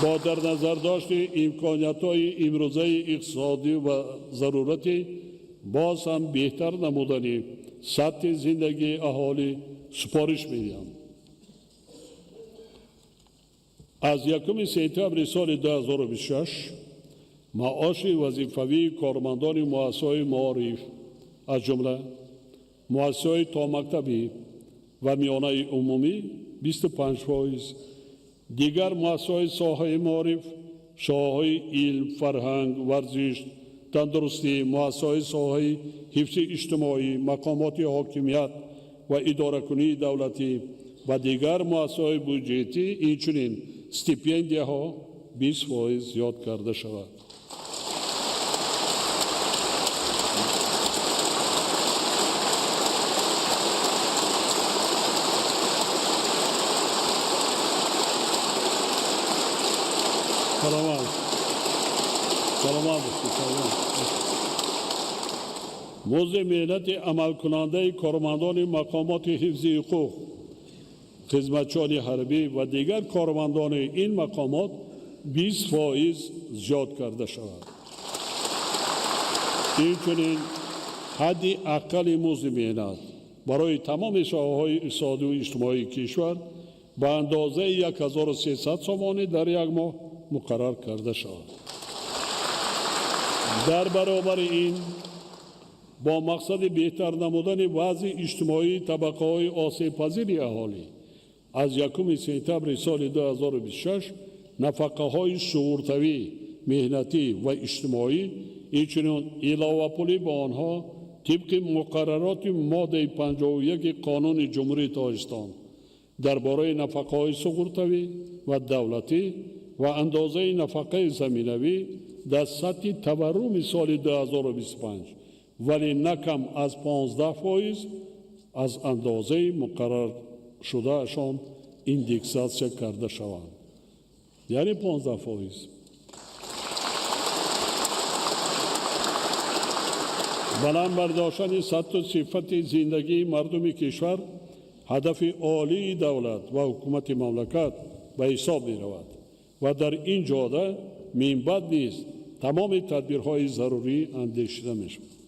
Бо дар назардошти имкониятҳои имрӯзаи иқтисодӣ ва зарурати боз ҳам беҳтар намудани сатҳи зиндагии аҳолӣ супориш медиҳам. Аз 1 сентябри соли 2026 маоши вазифавии кормандони муассисаҳои маориф, аз ҷумла муассисаҳои томактабӣ ва миёнаи умумӣ 25%, дигар муассисаҳои соҳаи маориф, соҳаҳои илм, фарҳанг, варзиш, тандурустӣ, муассисаҳои соҳаи ҳифзи иҷтимоӣ, мақомоти ҳокимият ва идоракунии давлатӣ ва дигар муассисаҳои буҷетӣ, инчунин стипендияҳо 20% зиёд карда шавад. Саломат. Саломат бошед. Саломат. Музди меҳнати амалкунандаи кормандони мақомоти ҳифзи ҳуқуқ, хизматчиёни ҳарбӣ ва дигар кормандони ин мақомот 20% зиёд карда шавад. Инчунин ҳадди аққали музди меҳнат барои тамоми соҳаҳои иқтисодию иҷтимоии кишвар ба андозаи 1300 сомонӣ дар як моҳ муқаррар карда шавад. Дар баробари ин бо мақсади беҳтар намудани вазъи иҷтимоии табақаҳои осебпазири аҳолӣ аз 1 сентябри соли 2026 нафақаҳои суғуртавӣ, меҳнатӣ ва иҷтимоӣ, инчунин иловапулӣ ба онҳо тибқи муқаррароти моддаи 51 Қонуни Ҷумҳурии Тоҷикистон дар бораи нафақаҳои суғуртавӣ ва давлатӣ ва андозаи нафақаи заминавӣ дар сатҳи таварруми соли 2025, вале на кам аз 15% аз андозаи муқарраршудаашон индексатсия карда шаванд. Яъне 15%. Баланд бардоштани сатҳу сифати зиндагии мардуми кишвар ҳадафи олии давлат ва ҳукумати мамлакат ба ҳисоб меравад ва дар ин ҷода минбаъд низ тамоми тадбирҳои зарурӣ андешида мешавад.